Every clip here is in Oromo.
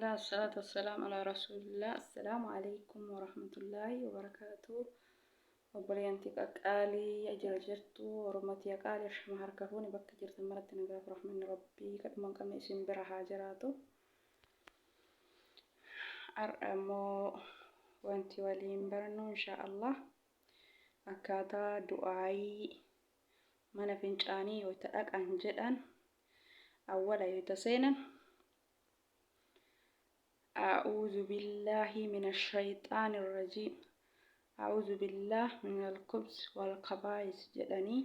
Alhamdulillah, Assalatu wassalaam ala Rasulillah. Assalaamu alaikum warahmatullahi wabarakatuh. Obboleeyyantii qaqqaalii jira jirtu Oromotiya qaalii ashama harka fuuni bakka jirtan maratti nagaaf rahmanni Rabbii kadhuma hin qabne isin bira haa jiraatu. Har'a immoo wanti waliin barannu insha Allah akkaataa du'aayii mana fincaanii yoo itti dhaqan jedhan awwala yoo itti seenan A'uuzu billaahi mina shayxaani rajiim A'uuzu billaah minal khubsi wal khabaa'is jedhanii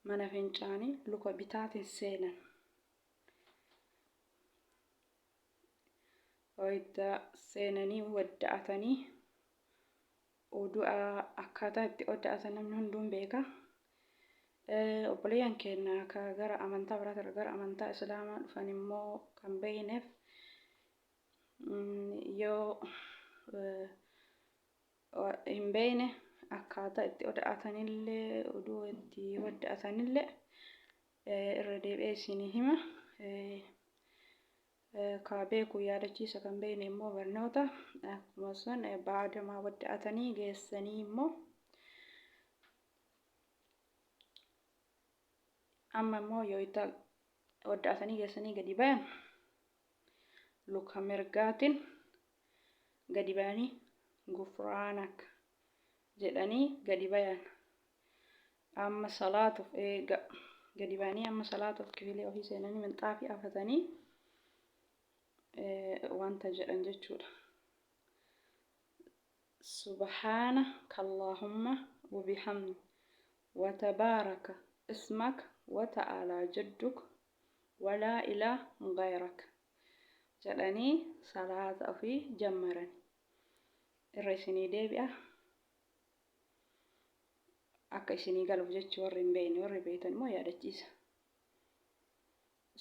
mana fincaanii luka bitaatiin seenan. Wayita seenanii wadda'atanii odu'a akkaataa itti odda'atan namni hunduun beeka. Obboleeyyan keenya ka gara amantaa biraatirra gara amantaa islaamaa dhufan immoo kan beeyneef yoo hin beeyne akkaataa itti oda'atanillee oduu itti wadda'atanillee irra deebi'ee isinii hima. Ka beeku yaadachiisa kan beekne immoo barnoota. Akkuma san baadamaa wadda'atanii geessanii immoo amma immoo yoo itti wadda'atanii geessanii gadi bayan luka mirgaatiin gadi bayanii gufraanak jedhanii gadi bayan. Amma salaatuuf eega gadi ba'anii amma salaatuuf kifilee ofii seenanii minxaafii afatanii wanta jedhan jechuudha. Subhaana kallaahumma wabihamdi watabaaraka ismak wata'aalaa jadduk walaa ilaa gayrak jedhanii salaata ofii jammaran. Irra isinii deebi'a. Akka isinii galuuf jechi warri hin beekne warri beektan immoo yaadachiisa.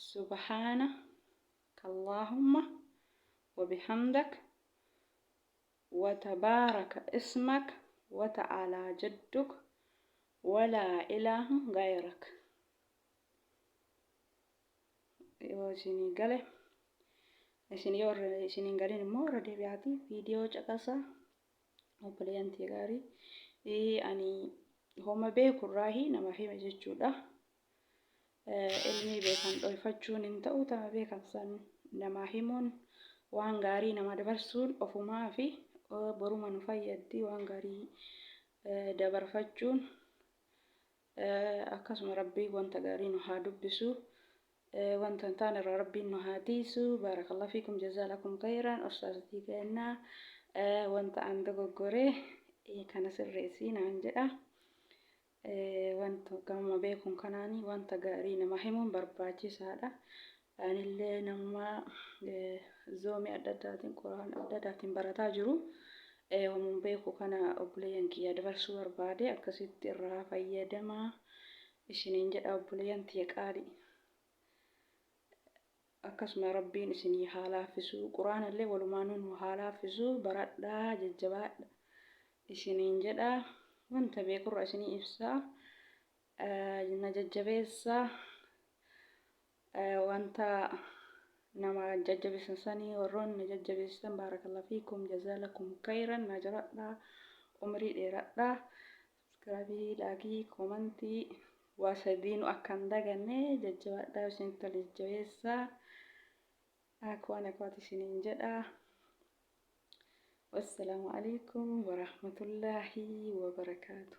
Subhaana kallaahumma wabihamdak watabaaraka ismak wata'aalaa jadduk walaa ilaaha gayrak. Yoo isinii gale isin yoo isin hin galin immoo irra deebi'aatii viidiyoo caqasaa. Obboleeyyan tiyya gaarii ani homa beeku irraahi namaaf hima jechuudha. Ilmii beekan dhoyfachuun hin ta'u tama beekan san namaa himuun waan gaarii nama dabarsuun ofumaa fi boruma nu fayyaddi waan gaarii dabarfachuun akkasuma rabbii wanta gaarii nu haa dubbisu. Wanta hin taane irraa rabbiin nu haa tiisu. Baarakallahu fiikum jazaalakum khayran ustaazatii keenna wanta an dogoggore kana sirreessii naan jedha. Wanta gamuma beekuun kanaani wanta gaarii nama himuun barbaachisaadha. Anillee namuma zoomii adda addaatiin quraan adda addaatiin barataa jiru. Homuun beeku kana obboleeyyan kiyya dabarsuu barbaade akkasitti irraa fayyadamaa isiniin jedha obboleeyyan tiyya qaalii. Akkasuma rabbiin isinii haa laaffisu quraanallee walumaanuu nu haa laaffisu baradhaa jajjabaadha isiniin jedha wanta beekurra isinii ibsaa na jajjabeessaa wanta nama jajjabeessan sanii warroonni na jajjabeessitan baarakallahu fiikum jazaalakum kayran na jiradhaa umrii dheeradhaa Subscribe, laakii, koomantii waa sadiinu akka hin daganne jajjabaadhaa isinitti tole jajjabeessaa. Akwaan akwaati isiniin jedha. Wassalaamu alaikum warahmatullaahi wabarakaatu.